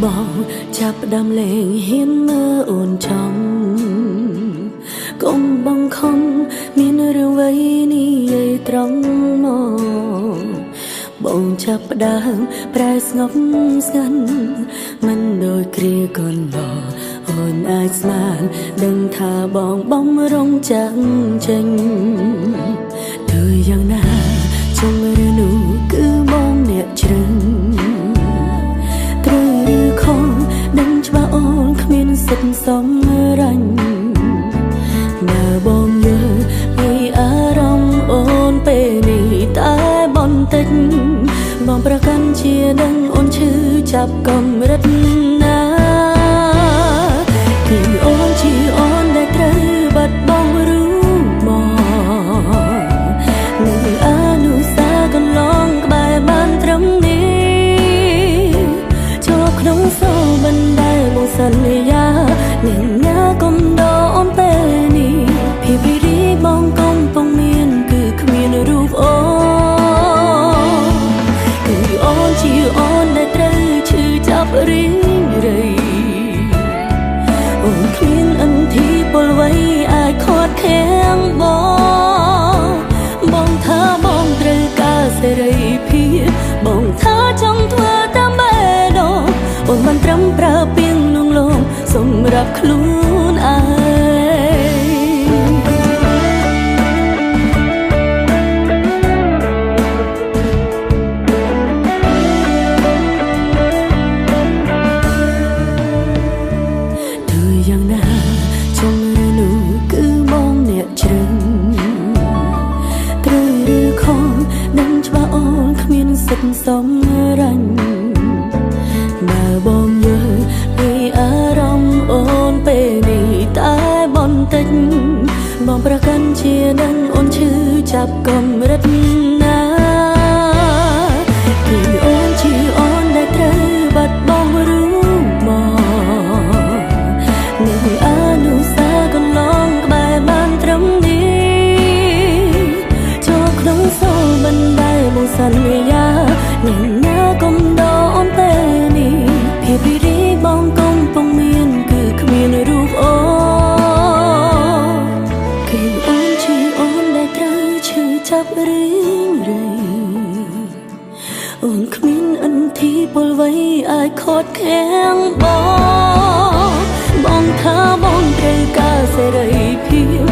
បងចាប់ផ្ដើមលេងហ៊ានមើលអូនចំកុំបង្ខំមានរឿងអ្វីនិយាយត្រង់មកបងចាប់ផ្ដើមប្រែស្ងប់ស្ងាត់មិនដូចគ្រាកន្លងអូនអាចស្មានដឹងថាបងបំរុងចាំចេញទើយ៉ាងណាជុំរឿងនោះគឺបងអ្នកជ្រឹងត្រូវឬខុសដឹងច្បាស់អូនគ្មានសិទ្ធិសំរាញ់បើបងយល់ពីអារម្មណ៍អូនពេលនេះតែបន្តិចបងប្រកាន់ជាដឹងអូនឈឺចាប់កម្រិតណាគឺអូនជាអូនដែលត្រូវបាត់បង់រូបបងនៅអនុសាកន្លងក្បែរបានត្រឹមនេះជាប់ក្នុងសូបិនដែលមកសន្យានឹងណាកុំដកអូនពេលនេះភាពរីរីបងកំពុងមានគឺគ្មានរូបអូនគឺអូនជាអូនដែលត្រូវឈឺចាប់រីងរៃអូនគ្មានអន្ធីពលអ្វីអាចខាត់ខាំងបងបងថាបងត្រូវការសេរីភាពបងថាចង់ធ្វើតាមបេះដូងអូនមិនត្រឹមប្រើពីងនងលងសម្រាប់ខ្លួនឯងទើយ៉ាងណាជុំរឿងនោះគឺបងអ្នកជ្រឹងត្រូវឬខុសដឹងច្បាស់អូនគ្មានសិទ្ធិសំរាញ់បើបងយល់ពីអារម្មណ៍អូនពេលនេះតែបន្តិចបងប្រកាន់ជាដឹងអូនឈឺចាប់កម្រិតណាគឺអូនជាអូនដែលត្រូវបាត់បង់រូបបងនៅអនុសាកន្លងក្បែរបានត្រឹមនេះចូលក្នុងសូបិនដែលមកសន្យានឹងណាកុំដកអូនពេលនេះភាពរីរីបងកំពុងមានគឺគ្មានរូបអូនគឺអូនជាអូនដែលត្រូវឈឺចាប់រីងរៃអូនគ្មានអន្ធីពលអ្វីអាចខាត់ខាំងបងបងថាបងត្រូវការសេរីភាព